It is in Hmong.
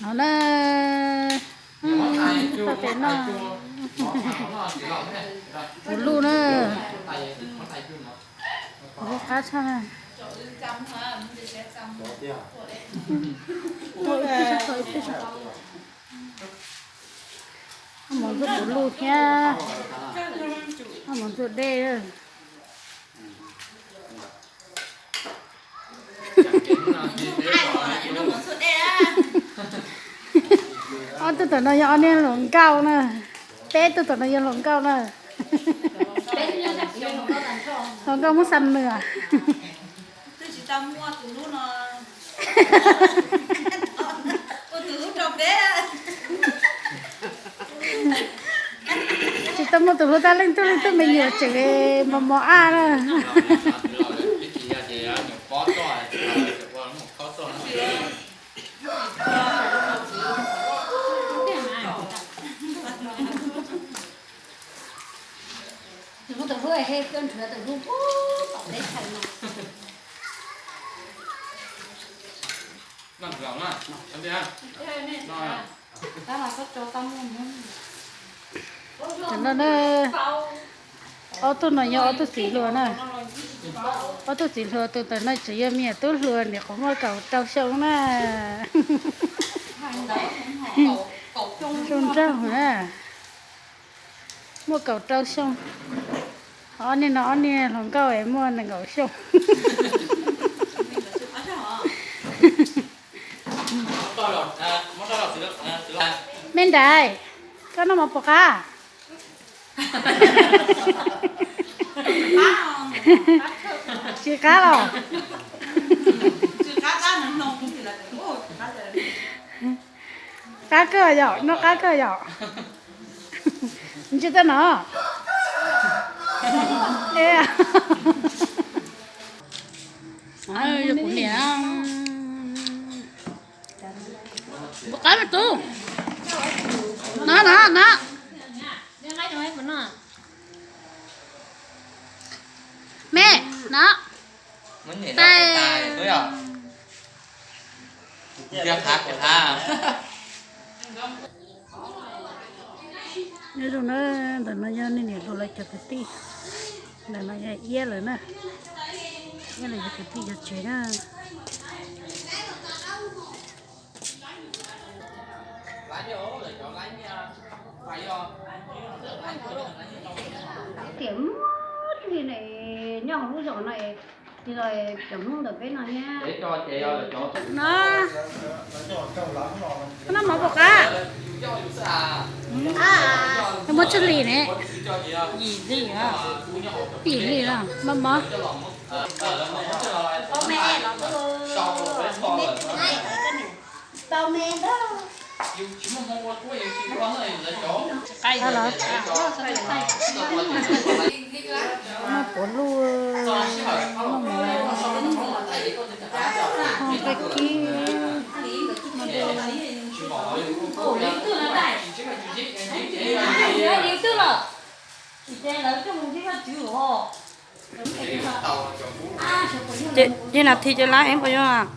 No na, tau tes no, puv luj na, puv luj qab tshaj na. Mus ntxuav puv luj thiab, mus ntxuav dej. Ob tug tom no yog ob niag hluas nkauj na. Peb tug tom no yog hluas nkauj na. Hluas nkauj Hmoob Xam Nws. Tsis tau muaj tus hlub tab leej twg, leej twg me nyuam tseem mos mos aj na. Tus hlub, tus hlub he tuaj nrhiav tus hlub tom teb chaws no. Tam no na, ob tug no yog ob tug txiv hluas na. Ob tug txiv hluas tus tam no tseem yog me nyuam tub hluas, nim qhuav muaj kaum rau xyoo na. Zoo nraug na. Muaj kaum rau xyoo. Ob niag no ob niag hluas nkauj es muaj nees nkaum xyoo. Me nraiv, koj noj mov puas qab? Tsis qab los? Qab kawg yom, noj qab kawg yom. Ntsis tag no. Kuv niam, puas qab me tub? No no no. Me, no. Tais. Nyob zoo na, ntawm no yog niam hluas lawv cov kwv tij, ntawm no yog Iab lawv na, Iab lawv cov kwv tij cov tsev na. Tiam muaj li ne, nyob hauv lub zos no, li los cov Hmoob ntawm peb no thiab. No, koj noj mov puas qab? Muab tsawg hlis ne? Yim hlis, yim hlis los mov mov. Muaj puav luj, muaj mov, muaj kab kib. Ces nas this ces lab heev puas yog?